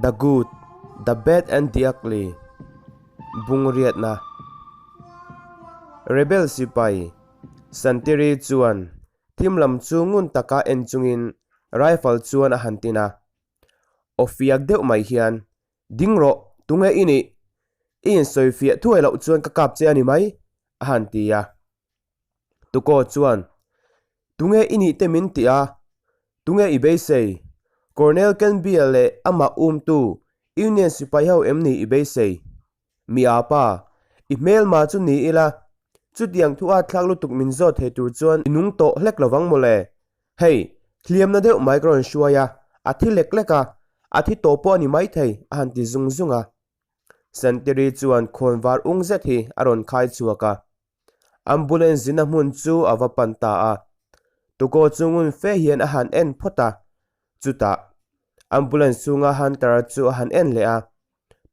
The Good, The Bad and The Ugly, Bungriatna Rebel sipai Santiri chuan thim lam chu ngun taka en chungin rifle chuan a han tin a. Aw fiak deuh mai hian, Ding rawh, tunge i nih? I insawifiah thuai loh chuan ka kap che a ni mai, a han ti a. Tukaw chuan, Tunge i nih te min ti a? Tunge i beisei? Colonel Canby-a leh amah umtu Union sipai ho em ni i beisei? Mi a pa, i hmelma chu ni ila, chutiang thu a thlak lutuk min zawt thei tur chuan i nung tawh hlek lovang mawle. Hei, hliamna deuh mai ka rawn hruai a, a thi lek lek a, a thi tawh pawh a ni maithei, a han ti zung zung a. Santiri chuan khawnvar ung zet hi a rawn khai chhuak a. Ambulance zina hmun chu a va pan ta a, tukaw chu ngun fe hian a han en phawt a, chutah ambulance chhunga Hunter-a chu a han en leh a,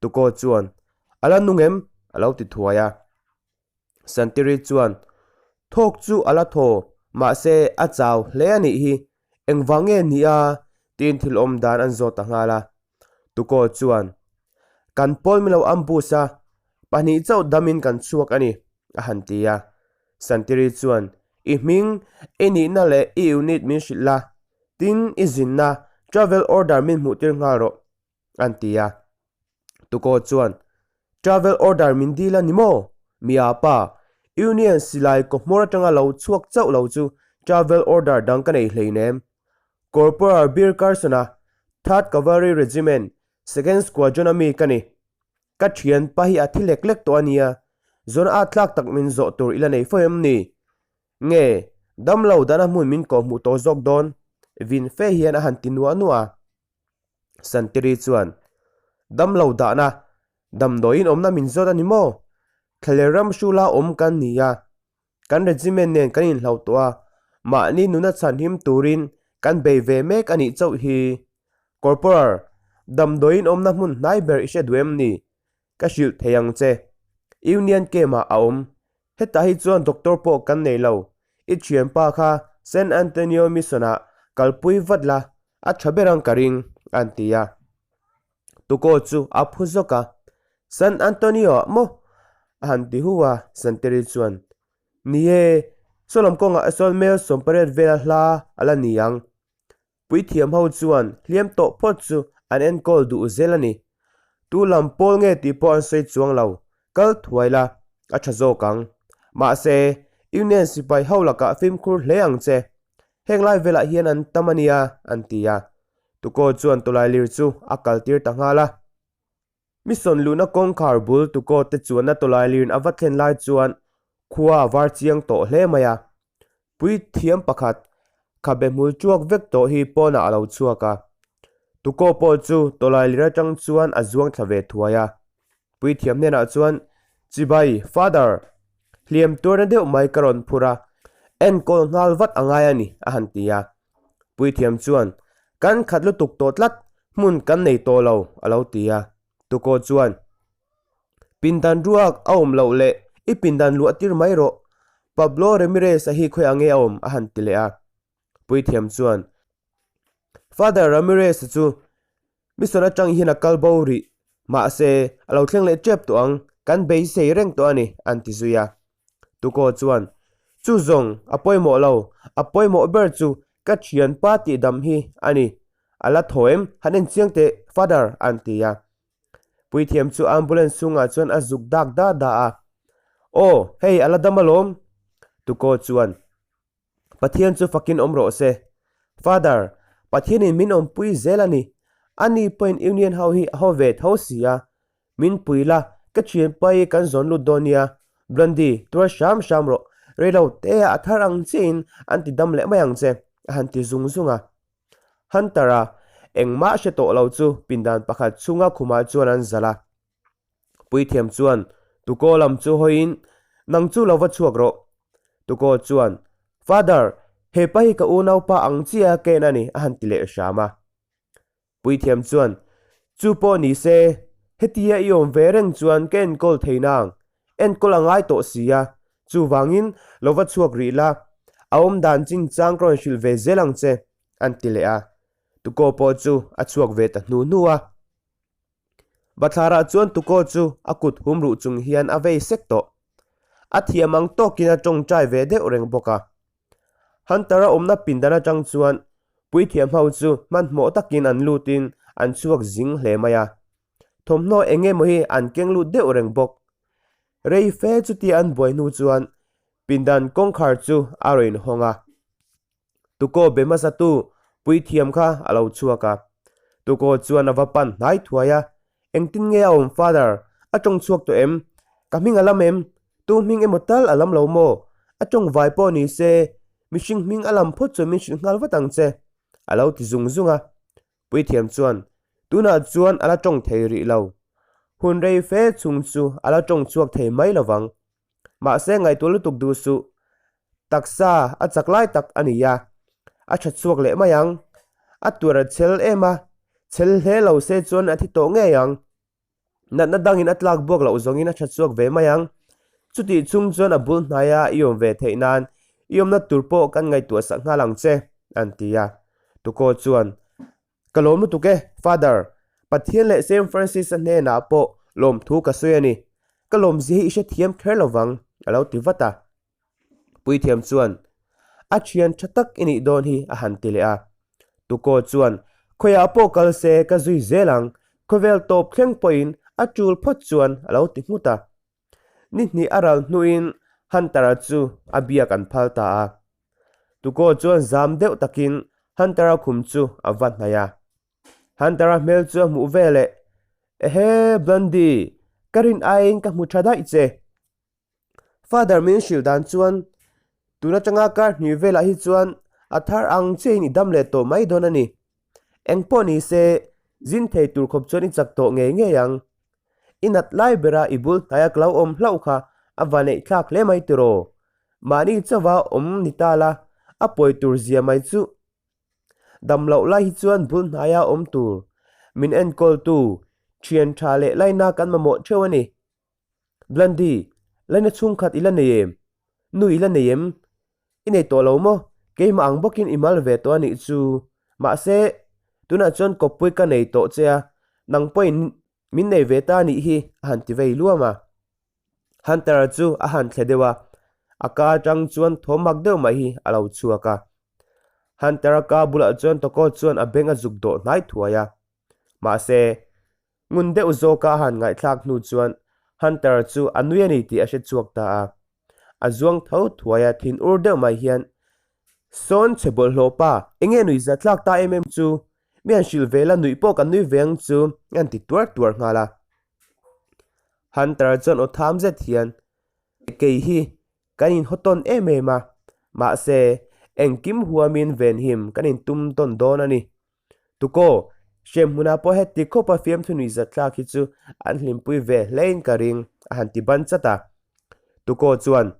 tukaw chuan, A la nung em? a lo ti thuai a. Santiri chuan, Thawk chu a la thaw, mahse a chau hle a nih hi, engvang nge ni a? tiin thil awm dan an zawt ta nghal a. Tukaw chuan, Kan pawl milo ambush a, pahnih chauh damin kan chhuak a ni, a han ti a. Santiri chuan, I hming, i nihna leh i unit min hrilh la, tin i zinna, travel order min hmuhtir nghal rawh, an ti a. Tukaw chuan, Travel order min dil a ni maw? Mia pa, Union silai kawhmawr atanga lo chhuak chauh lo chu travel order dang ka nei hleinem. Corporal Bir Carson-a Third Cavalry Regiment, Second Squadron-a mi ka ni. Ka thianpa hi a thi lek lek tawh a nia, zawn a tlak tak min zawh tur i la nei fo em ni? Nge, damlo dana hmun min kawhhmuh tawh zawk dawn? Vin fe hian a han ti nuah nuah a. Santiri chuan, Damlo dahna, damdawiin awmna min zawt a ni maw? Thlaler ram hrula awm kan ni a, kan regiment nen kan inhlo tawh a, mahni nuna chhanhim turin kan bei ve mek a nih chauh hi. Corporal, damdawiin awmna hmun hnai ber i hre duh em ni? Ka hrilh thei ang che. Union Camp-ah a awm. Hetah hi chuan doctor pawh kan nei lo. I thianpa kha San Antonio Mission-ah kalpui vat la, a tha ber ang ka ring, an ti a. Tukaw chu a phu zawk a, San Antonio-ah maw? a han ti hu a, Santeri chuan, Ni e, sawlam kawngah sawn mel 18 vela hla a la ni ang. Puithiam ho chuan hliam tawh phawt chu an enkawl duh zel a ni. Tu lam pawl nge tih pawh an sawi chuang lo, kal thuai la, a tha zawk ang. Mahse, Union sipai ho lakah fimkhur hle ang che. Heng lai velah hian an tam a nia, an ti a. Tukaw chuan tawlailir chu a kaltir ta nghal a. Mi sawn luhna kawngkhar bul tukaw te chuanna tawlailirin a va thlen lai chuan khua a var chiang tawh hle mai a. Puithiam pakhat khabe hmul tuak vek tawh hi pawnah a lo chhuak a. Tukaw pawh chu tawlailir atang chuan a zuang thla ve thuai a. Puithiam hnenah chuan, Chibai, Father! Hliam tuarna deuh mai ka rawn phur a, enkawl nghal vat a ngai a ni, a han ti a. Puithiam chuan, Kan khat lutuk tawh tlat, hmun kan nei tawh lo, a lo ti a. Tukaw chuan, Pindan ruak a awm loh leh i pindan luah tir mai rawh, Pablo Ramirez-a hi khawi ang nge a awm? a han ti leh a. Puithiam chuan, Father Ramirez-a chu Mission atang hian a kal bo rih, mahse, a lo thleng leh tep tawh ang, kan beisei reng tawh a ni, an ti zui a. Tukaw chuan, Chu zawng, a pawimawh lo, a pawimawh ber chu ka thianpa tih dam hi a ni. A la thaw em? Han en chiang teh, Father, an ti a. Puithiam chu ambulance chhungah chuan a zuk dak da da a. Aw, hei a la dam alawm, Tukaw chuan. Pathian chu fakin awm rawh se. Father, Pathianin min awmpui zel a ni. Ani pawhin Union ho hi a haw ve tho si a. Min pui la, ka thianpa hi kan zawn lut dawn nia. Blondie, tuar hram hram rawh. Reilo te a thar ang chiahin an ti dam leh mai ang che, a han ti zung zung a. Hunter-a engmah hre tawh lo chu pindan pakhat chhunga khumah chuan an zalh a. Puithiam chuan Tukaw lam chu hawiin, Nang chu lo va chhuak rawh. Tukaw chuan, Father, he pa hi ka unaupa ang chiah a ken a ni, a han ti leh hram a. Puithiam chuan, Chu pawh ni se, hetia i awm ve reng chuan ka enkawl thei nang, enkawl a ngai tawh si a, chuvangin lo va chhuak rih la, a awm dan chinchang ka rawn hrilh ve zel ang che, an ti leh a. Tukaw pawh chu a chhuak ve ta hnu hnu a. Bathlarah chuan Tukaw chu a kut hum ruh chung hian a vei sek tawh. A thiam ang tawkin a tawngtai ve deuh reng bawk a. Hunter-a awmna pindan atang chuan puithiam ho chu hmanhmawh takin an lutin an chhuak zing hle mai a. Thawmhnaw eng emaw hi an keng lut deuh reng bawk. Rei fe chutia an buai hnu chuan pindan kawngkhar chu a rawn inhawng a. Tukaw be hmasatu puithiam kha a lo chhuak a. Tukaw chuan a va pan hnai thuai a, Engtin nge a awm Father? A tawng chhuak tawh em? Ka hming a lam em? Tu hming emaw tal a lam lo maw? A tawng vai pawh ni se, mihring hming a lam phawt chuan min hrilh nghal vat ang che, a lo ti zung zung a. Puithiam chuan, Tunah chuan a la tawng thei rih lo. Hun rei fe chhung chu a la tawng chhuak thei mai lo vang. Mahse ngaihtuah lutuk duh suh. Taksa a chak lai tak a ni a, a tha chhuak leh mai ang. A tuar a chhel em a, chhel hle lo se chuan a thi tawh ngei ang. Natna dangin a tlak buak loh zawngin a tha chhuak ve mai ang. Chutih chhung chuan a bul hnaia i awm ve theih nan i awmna tur pawh kan ngaihtuah sak nghal ang che, an ti a. Tukaw chuan, Ka lawm lutuk e, Father. Pathian leh Saint Francis-a hnenah pawh lawmthu ka sawi a ni. Ka lawmzia hi i hrethiam kher lo vang, a lo ti vat a. Puithiam chuan, A thian tha tak i nih dawn hi, a han ti leh a. Tukaw chuan, Khawiah pawh kal se ka zui zel ang, khawvel tawp thleng pawhin a tul phawt chuan, a lo ti nghut a. Ni hnih a ral hnuin Hunter-a chu a biak an phal ta a. Tukaw chuan zam deuh takin Hunter-a khum chu a va hnaih a. Hunter-a hmel chu a hmuh veleh, Ehe, Blondie, ka rin aiin ka hmu tha daih che. Father min hrilh dan chuan tun atanga kar hnih velah hi chuan a thar ang chiahin i dam leh tawh mai dawn a ni. Eng pawh ni se, zin thei tur khawp chuan i chak tawh ngei ngei ang. I nat lai bera i bul hnaia ka lo awm hlauh kha a va neih thlak hle mai tiraw? Mahni chauha awm ni ta la, a pawi tur zia mai chu. Dam loh lai hi chuan bul hnaia awm tur, min enkawltu, thian tha leh laina kan mamawh theuh a ni. Blondie, laina chhungkhat i la nei em? Nu i la nei em? I nei tawh lo maw? Keimah ang bawkin i mal ve tawh a nih chu. Mahse, tunah chuan kawppui ka nei tawh che a, nang pawhin min nei ve ta a nih hi, a han ti vei luam a. Hunter-a chu a han thle deuh a, a ka atang chuan thawm mak deuh mai hi a lo chhuak a. Hunter-a ka bulah chuan Toko chuan a beng a zuk dawh hnai thuai a. Mahse, Ngun deuh zawka a han ngaihthlak hnu chuan Hunter chu a nui a ni tih a hre chhuak ta a. A zuang tho thuai a, thin ur deuh mai hian, Sawn chhe bawlhhlawh pa, enge nui za tlak ta em em chu? Mi han hrilh ve la, nuih pawh kan nui ve ang chu, a han ti tuar tuar nghal a. Hunter chuan aw tham zet hian, Kei hi kan inhaw tawn em em a, mahse engkim huamin venhim kan intum tawn dawn a ni. Tukaw, hremhmunah pawh heti khawpa fiamthu nuihzat thlak hi chu an hlimpui ve hlein ka ring, a han ti ban chat a. Tukaw chuan,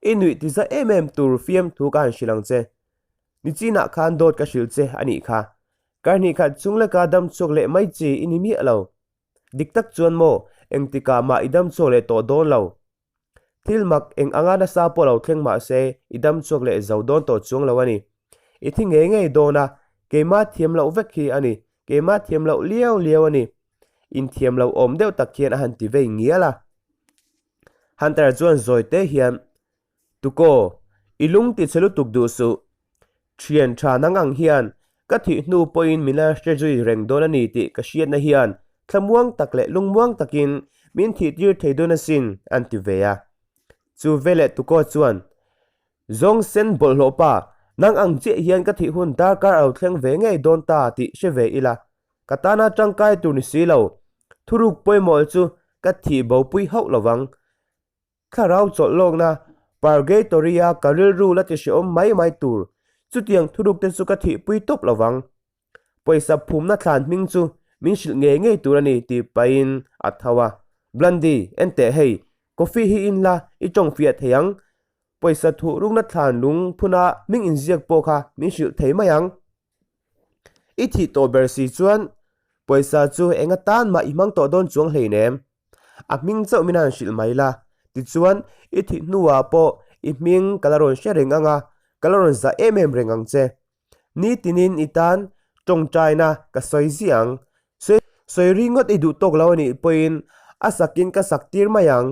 I nuih ti za em em tur fiamthu ka han hrilh ang che. Nichinah khan dawt ka hrilh che a nih kha. Kar hnih khat chung leka dam chhuak leh mai chi i ni miah lo. Dik tak chuan maw, engtikah mah i dam chhuak leh tawh dawn lo. Thil mak eng anga nasa pawh lo thleng mah se i dam chhuak leh zo dawn tawh chuang lo a ni. I thi ngei ngei dawn a, keimah thiam loh vek hi a ni, keimah thiam loh liau liau a ni. Inthiam loh awm deuh tak hian a han ti vei ngial a. Hunter chuan zawi te hian, Tukaw, i lung ti chhe lutuk duh suh. Thian tha nang ang hian ka thih hnu pawhin min la hre zui reng dawn a ni tih ka hriatna hian thlamuang tak leh lungmuang takin min thih tir thei dawn asin, an ti ve a. Chu veleh Tukaw chuan, Zawng sen bawlhhlawh pa, nang ang chiah hian ka thih hun darkar a lo thleng ve ngei dawn ta tih hre ve ila, ka tana tangkai tur ni si lo, thuruk pawimawh chu ka thih bopui hauh lovang. Thlarau chawlh lawkna Purgatory-a ka rilru la ti hrehawm mai mai tur, chutiang thuruk te chu ka thihpui tawp lo vang. Pawisa phumna thlan hming chu min hrilh ngei ngei tur a ni tih pahin a tho a. Blondie, en teh hei, coffee hi in la, i tawng fiah thei ang. Pawisa thuhrukna thlan lung phuna hming inziak pawh kha min hrilh thei mai ang. I thih tawh ber si chuan pawisa chu eng atan mah i hmang tawh dawn chuang hleinem. A hming chauh min han hrilh mai la, tichuan i thih hnuah pawh i hming ka la rawn hre reng ang a, ka la rawn zah em em reng ang che. Nitinin i tan tawngtaina ka sawi ziah ang. Sawi ringawt i duh tawk lo a nih pawhin a sakin ka sak tir mai ang.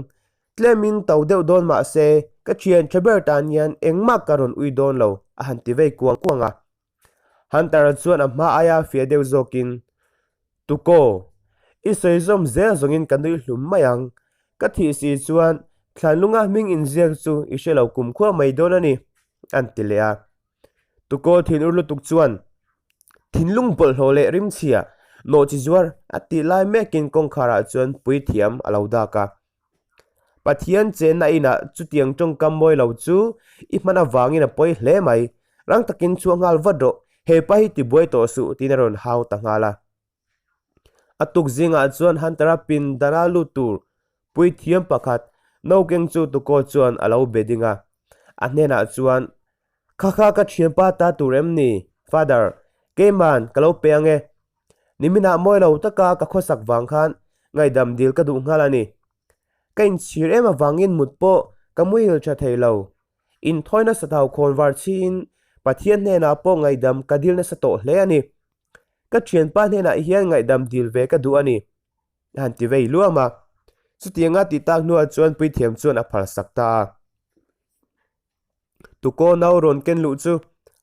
Tlemin to deuh dawn mah se ka thian tha ber tan hian engmah ka rawn ui dawn lo, a han ti vei kuang kuang a. Hunter-a chuan a hma aia fiah deuh zawkin, Tukaw, i sawi zawm zel zawngin ka nui hlum mai ang. Ka thih si chuan thlanlunga hming inziak chu i hre lo kumkhua mai dawn a ni, an ti leh a. Tukaw thinur lutuk chuan thinlung bawlhhlawh leh rimchhia nawhchi zuar a tih lai mekin kawngkharah chuan puithiam a lo dak a. Pathian chenna inah chutiang tawngkam mawi lo chu i hman avangin a pawi hle mai, rang takin chhuah nghal vat rawh, he pa hi tibuai tawh suh tiin a rawn hau ta nghal a. A tuk zingah chuan Hunter-a pindana lut tur puithiam pakhat nokeng chu Tukaw chuan a lo be ding a. A hnenah chuan, Kha kha ka thianpa ta tur em ni, Father? Keiman ka lo pe ang e. Niminah mawi lo taka ka khawsak vang khan ngaihdam dil ka duh nghal a ni. Ka inchhir em avangin mut pawh ka muhil tha thei lo. Inthawi nasa thau khawn var chhiin Pathian hnenah pawh ngaihdam ka dil nasa tawh hle a ni. Ka thianpa hnenah hian ngaihdam dil ve ka duh a ni, a han ti vei luam a. Chutianga tih tak hnuah chuan puithiam chuan a phalsak ta a. Tukaw nau rawn ken luh chu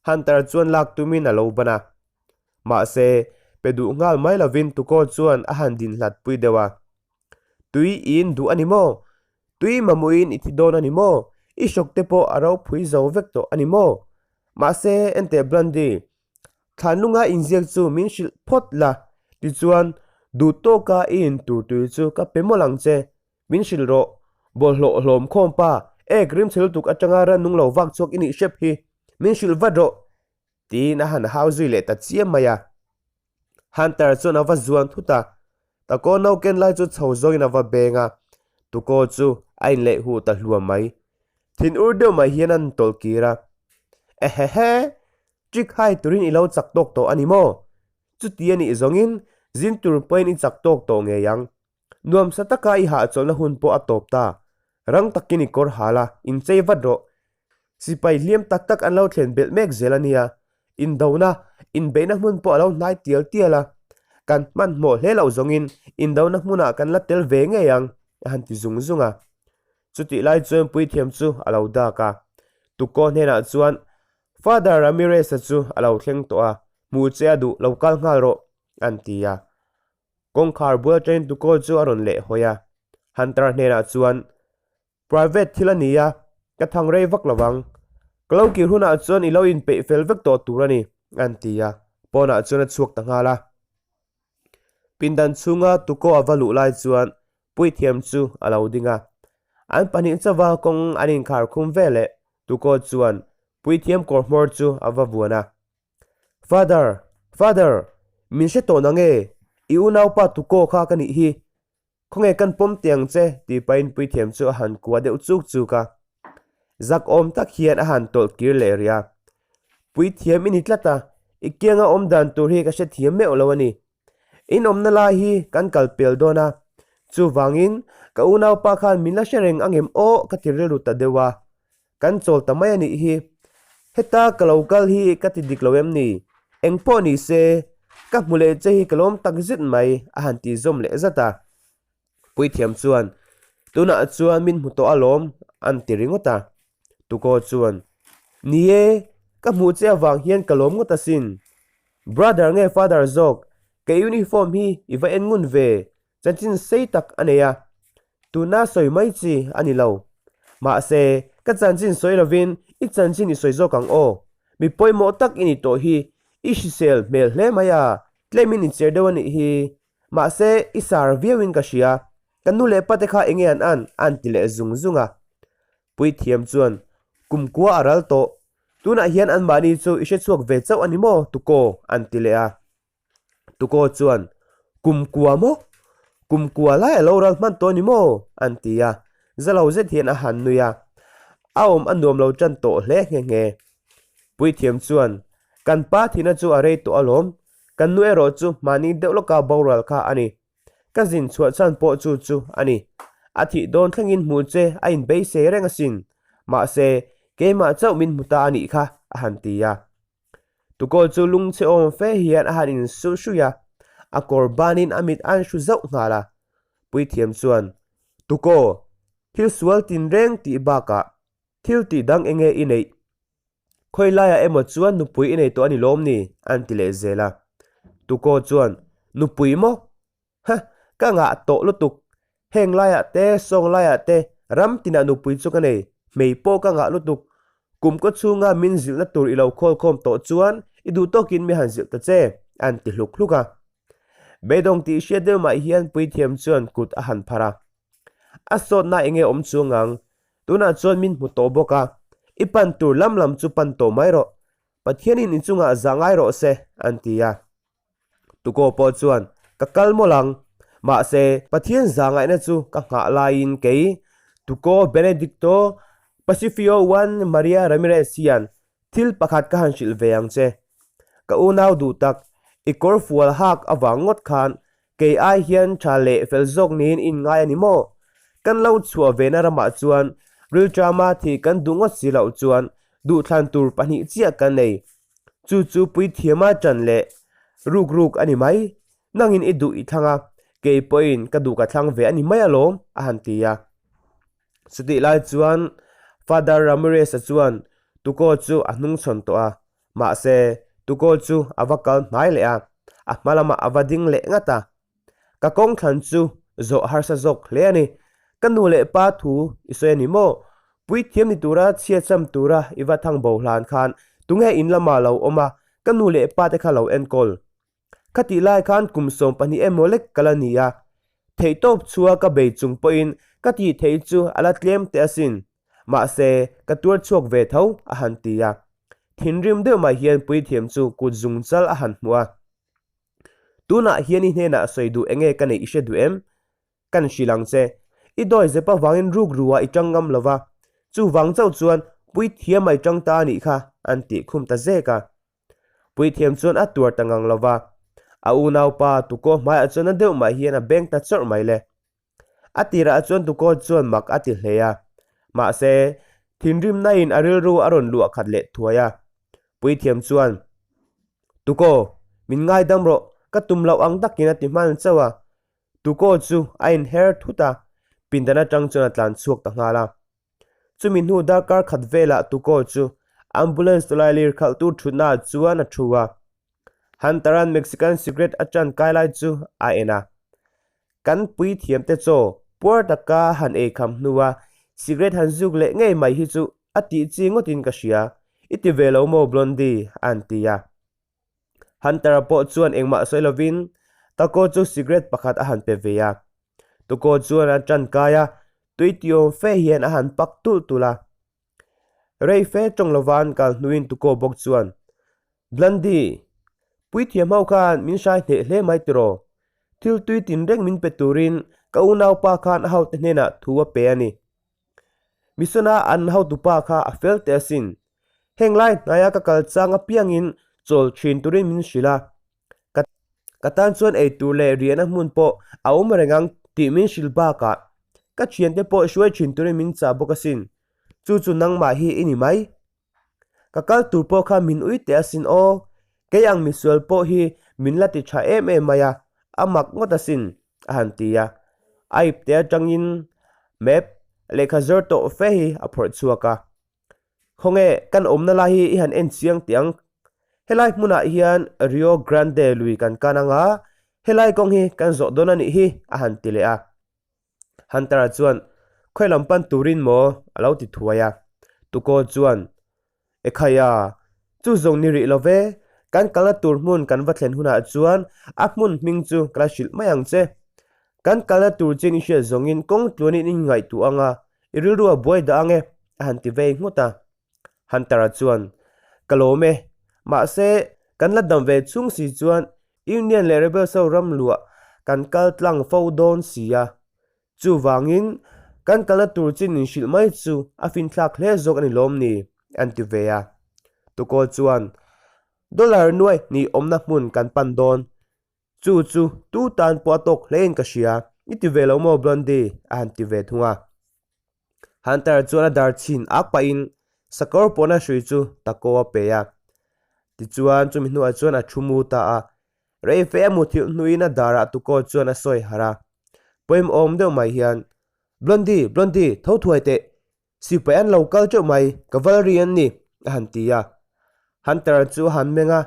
Hunter chuan lak tumin a lo ban a. Mahse, pe duh nghal mai lovin Tukaw chuan a han din hlat pui deuh a. Tui i in duh a ni maw? Tui mamawhin i thi dawn a ni maw? I hrawk te pawh a ropui zo vek tawh a ni maw? Mahse, enteh Blondie, Thlanlunga inziak chu min hrilh phawt la, tichuan duh tawka i in tur tui chu ka pe mawlh ang che. Min hrilh rawh, bawlhhlawh hlawm khawm pa, ek rimchhe lutuk atanga rannung lo vak chhuak i nih hrep hi, min hrilh vat rawh, tiin a han hau zui leh ta chiam mai a. Hunter chuan a va zuan thut a, Tukaw no ken lai chu chho zawngin a va beng a, Tukaw chu a inleih huh ta hluam mai. Thin ur deuh mai hian an tawlh kir a, Ehehe! Trick hai turin i lo chak tawk tawh a ni maw? Chuti a nih zawngin zin tur pawhin i chak tawk tawh ngei ang. Nuamsa taka i hahchawlhna hun pawh a tawp ta. Rang takin i kawr hal a, inchei vat rawh. Sipai hliam tak tak an lo thlen belh mek zel a nia. Indona, inbeihna hmun pawh a lo hnai tial tial a. Kan hmanhmawh hle loh zawngin indona hmunah kan la tel ve ngei ang, a han ti zung zung a. Chutih lai chuan puithiam chu a lo dak a. Tukaw hnenah chuan Father Ramirez-a chu a lo thleng tawh a, hmu che a duh, lo kal nghal rawh, an ti a. Kawngkhar bul atangin Tukaw chu a rawn leh hawi a. Hunter hnenah chuan, Private thil a ni a, ka thang rei vak lo vang. Ka lo kir hunah chuan i lo inpeih fel vek tawh tur a ni, an ti a. Pawnah chuan a chhuak ta nghal a. Pindan chhunga Tukaw a va luh lai chuan puithiam chu a lo ding a. An pahnih chauva kawng an inkhar khum veleh Tukaw chuan puithiam kawr hmawr chu a va vuan a. Father! Father! Min hre tawh nang e? I unaupa Tukaw kha ka nih hi. Khawnge kan pawm teh ang che? tih pahin puithiam chu a han kua deuh chuk chuk a. Zak awm tak hian a han tawlh kir leh rih a. Puithiam i ni tlat a, i kianga awm dan tur hi ka hrethiam meuh lo a ni. In awmna lai hi kan kal pel dawn a, chuvangin ka unaupa khan min la hre reng angem aw ka ti rilru ta deuh a. Kan chawl ta mai a nih hi. Heta ka lo kal hi ka ti dik lo em ni? Eng pawh ni se, ka hmu leh che hi ka lawm tak zet mai a han ti zawm leh zat a. Puithiam chuan, Tunah chuan min hmu tawh alawm an ti ringawt a. Tukaw chuan, Ni e, ka hmuh che avang hian ka lawm ngawt asin. Brother nge father zawk, ka uniform hi i va en ngun ve, chanchin sei tak a nei a. Tuna sawi mai chi a ni lo. Mahse, ka chanchin sawi lovin i chanchin i sawi zawk ang aw. Mi pawimawh tak i ni tawh hi, i hrisel hmel hle mai a, tlemin i cher deuh a nih hi. Mahse, i sar viauin ka hria. Ka nu leh pate kha enge an an? a an ti leh zung zung a. Puithiam chuan, Kum kua a ral tawh. Tunah hian anmahni chu i hrechhuak ve chauh a ni maw, Tukaw? an ti leh a. Tukaw chuan, Kum kua maw? Kum kua lai a lo ral hman tawh a ni maw? an ti a. Zalo zet hian a han nui a. A awm a nuam lo tan tawh hle nghe nghe. Puithiam chuan, Kan pa thihna chu a rei tawh alawm. Kan nu erawh chu mahni deuh lawka boral kha a ni. Ka zin chhuah chhan pawh chu chu a ni. A thih dawn thlengin hmuh che a inbeisei reng asin. Mahse, keimah chauh min hmu ta a nih kha, a han ti a. Tukawl chu lungchhe awm fe hian a han insuh hruih a. A kawr banin a mit a'n hru zauh nghal a. Puithiam chuan, Tukaw, thil sual tinreng tih bakah thil tih dang enge i neih? Khawi laiah emaw chuan nupui i nei tawh a ni lawm ni? A'n ti leh zel a. Tukaw chuan, Nupui maw? Ha! Ka ngah tawh lutuk. Heng laiah te, sawng laiah te, ram tinah nupui chu ka nei. Hmei pawh ka ngah lutuk. Kum kaw chhunga min zilhna tur i lo khawlkhawm tawh chuan i duh tawkin mi han zilh ta che, a'n ti hluk hluk a. Beidawng tih hriat deuh mah hian puithiam chuan kut a han phar a. A sawtna enge awm chuang ang? Tunah chuan min hmu tawh bawk a, i pan tur lam lam chu pan tawh mai rawh. Pathianin i chungah zah ngai rawh se, an ti a. Tukaw pawh chuan, Ka kal mawlh ang. Mahse, Pathian zah ngaihna chu ka nghah laiin kei, Tukaw Benedicto Pacifio Juan Maria Ramirez hian thil pakhat ka han hrilh ve ang che. Ka unau duh tak, i kawr fual hak avang ngawt khan kei ai hian tha leh fel zawk niin in ngai a ni maw? Kan lo chhuah vena ramah chuan rilṭama thih kan duh ngawt si loh chuan duhthlan tur pahnih chiah kan nei. Chu chu puithiama ṭan leh ruk ruk a ni mai. Nangin i duh i thlang a, kei pawhin ka duh ka thlang ve a ni mai alawm, a han ti a. Chutih lai chuan Father Ramirez-a chuan Tukaw chu a hnungchhawn tawh a, mahse Tukaw chu a va kal hnai leh a, a hma lamah a va ding leh ngat a. Ka kawng thlan chu zawh harsa zawk hle a ni. Ka nu leh pa thu i sawi a ni maw? Puithiam ni tura chhiatcham tura i va thang bo hlan khan tunge in lamah lo awm a, ka nu leh pa te kha lo enkawl. Khatih lai khan kum 12 emaw lek ka la ni a, theihtawp chhua ka bei chung pawhin ka tih theih chu a la tlem teh asin. Mahse, ka tuar chhuak ve tho, a han ti a. Thinrim deuh mai hian puithiam chu kut zung chal a han hmu a. Tunah hian i hnenah sawi duh enge ka neih i hre duh em? Kan hrilh ang che. I dawi zep avangin rukruah i tang ngam lo va, chuvang chauh chuan puithiam a i tang ta a nih kha, an tih khum ta zek a. Puithiam chuan a tuar ta ngang lo va, a unaupa Tukaw hmaiah chuan a deuh mah hian a beng ta chawrh mai le. A tirah chuan Tukaw chuan mak a ti hle a, mahse, thinrimnain a rilru a rawn luah khat leh thuai a. Puithiam chuan, Tukaw, min ngaidam rawh, ka tum loh ang takin a ti hman chauh a. Tukaw chu a inher thut a, pindan atang chuan a tlan chhuak ta nghal a. Chumi hnu darkar khat velah Tukaw chu ambulance tawlailir khalhtu thutnaah chuan a thu a. Hunter-a'n Mexican cigarette a ṭan kai lai chu a en a. Kan puithiamte chaw puar taka han ei kham hnua cigarette han zuk leh ngei mai hi chu a tih chi ngawtin ka hria, i ti ve lo maw Blondie? a'n ti a. Hunter-a pawh chuan engmah sawi lovin Taco chu cigarette pakhat a han pe ve a. Tukaw chuan a ṭan kai a, tui tiawm fe hian a han pak tulh tulh a. Rei fe ṭawng lova an kal hnuin Tukaw bawk chuan, Blondie, puithiam ho khan min hrai hneh hle mai tiraw? Thil tui tinreng min pe turin ka unaupa khan a hote hnenah thu a pe a ni. Misona an hotupa kha a fel teh asin. Heng lai hnaia ka kal chang apiangin chawl thin turin min hrilh a. Ka ka tan chuan ei tur leh riahna hmun pawh a awm reng ang tih min hrilh bakah ka thiante pawh hruai thin turin min chah bawk asin. Chu chu nangmah hi i ni mai. Ka kal tur pawh kha min ui teh asin aw, kei ang misual pawh hi min la ti tha em em mai a, a mak ngawt asin, a han ti a. A ipte atangin map lehkha zawr tawh fe hi a phawrh chhuak a. Khawnge kan awmna lai hi i han en chiang teh ang, helai hmunah hian Rio Grande lui kan kan ang a, helai kawng hi kan zawh dawn a nih hi, a han ti leh a. Hunter-a chuan, Khawi lam pan turin maw? a lo ti thuai a. Tukaw chuan, Ekhai a, chu zawng ni rih lo ve, kan kalna tur hmun kan va thlen hunah chuan a hmun hming chu ka la hrilh mai ang che. Kan kalna tur chin i hriat zawngin kawng tluanin i ngaihtuah ang a, i rilru a buai dah ang e, a han ti vei nghut a. Hunter-a chuan, Ka lawm e, mahse, kan la dam ve chhung si chuan Union leh Rebels ho ram luah kan kal tlang fo dawn si a. Chuvangin, kan kalna tur chin inhrilh mai chu a finthlak hle zawk a ni lawm ni? an ti ve a. Tukawl chuan, Dollar nuai hnih awmna hmun kan pan dawn. Chu chu tu tan pawh a tawk hlein ka hria, i ti ve lo maw Blondie? a han ti ve thung a. Hunter chuan a dar chhin ak pahin sakawr pawhna hrui chu Taco a pe a. Tichuan chumi hnuah chuan a thu mu ta a. Rei fe a muthilh hnuin a darah tukaw chuan a sawi harh a. Pawim awm deuh mai hian, Blondie, Blondie, tho thuai teh! Sipai an lo kal teuh mai, cavalry an ni, a han ti a. Hunter chu a han meng a,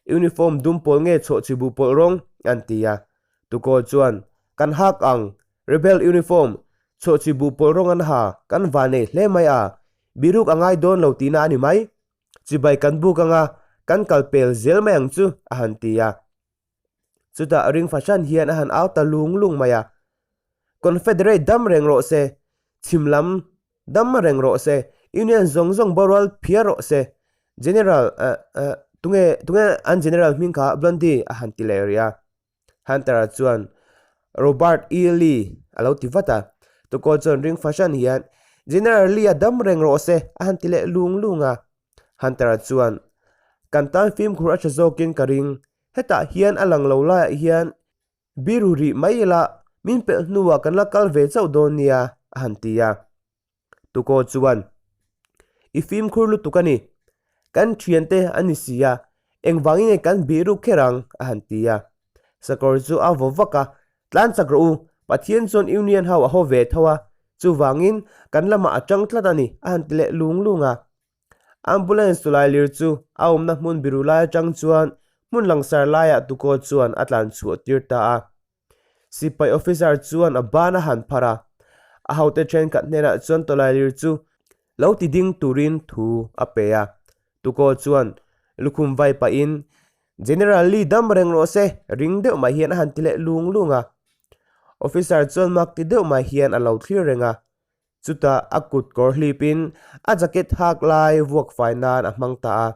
Uniform dum pawl nge chhuah chi buh pawlh rawng? an ti a. Tukaw chuan, Kan hak ang, rebel uniform, chhuah chi buh pawlh rawng an ha, kan va nei hle mai a, biruk a ngai dawn lo tihna a ni mai. Chibai kan buk anga, kan kal pel zel mai ang chu, a han ti a. Chutah ring fahran hian a han au ta lung lung mai a, Confederate dam reng rawh se, chhim lam dam reng rawh se, Union zawng zawng borual phiar rawh se, General, eh, eh, tunge, tunge an General hming kha Blondie a han ti leh rih a. Hunter-a chuan, Robert E. Lee a lo ti vat a. Tukaw chuan ring fahran hian, General Lee a dam reng rawh se a han ti leh lung lung a. Hunter-a chuan, Kan tan fimkhur a tha zawkin ka ring. Hetah hian a lang lo laiah hian biru rih mai ila min pelh hnuah kan la kal ve chauh dawn nia a han ti a. Tukaw chuan, I fimkhur lutuk a ni. Kan thiante a ni si a, engvangin nge kan bih ruk kher ang? a han ti a. Sakawr chu a vaw vak a, Tlan chak rawh u, Pathian chuan Union ho a haw ve tho a, chuvangin kan lamah a tang tlat a ni, a han ti leh lung lung a. Ambulance tulai lir chu a awmna hmun biru lai atang chuan hmun langsar laiah Tukaw chuan a tlan chhuah tir ta a. Sipai officer chuan a ban a han phar a, a hote thenkhat hnenah chuan tawlailir chu lo ti ding turin thu a pe a. Tukaw chuan lukhum vai pahin, General Lee dam reng rawh se, ring deuh mai hian a han ti leh lung lung a. Officer chuan mak ti deuh mai hian a lo thlir reng a. Chutah a kut kawr hlipin a jacket hak lai vuak fai nan a hmang ta a.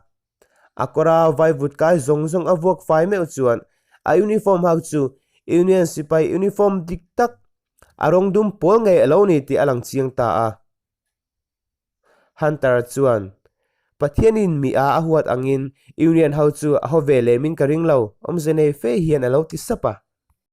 A kawra vaivut kai zawng zawng a vuak fai meuh chuan a uniform hak chu Union sipai uniform dik tak, a rawng dum pawl ngei a lo ni tih a lang chiang ta a. Hunter chuan, Pathianin mi a a huat angin Union ho chu a haw ve lem in ka ring lo, awmze nei fe hian a lo ti sap a.